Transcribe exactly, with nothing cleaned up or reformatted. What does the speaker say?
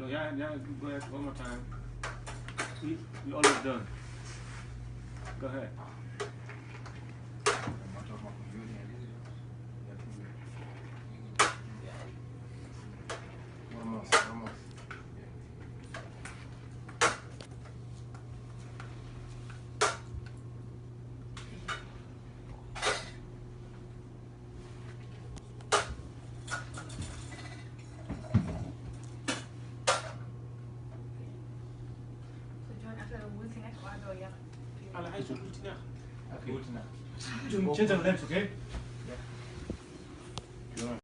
Yeah, yeah, go ahead one more time. We, we almost done. Go ahead. One more, one more. So jooni affaire o wultinake, o adda o yara. Ala hay so wultinaka. Wultinaka. Ɗum cetal lens, ok?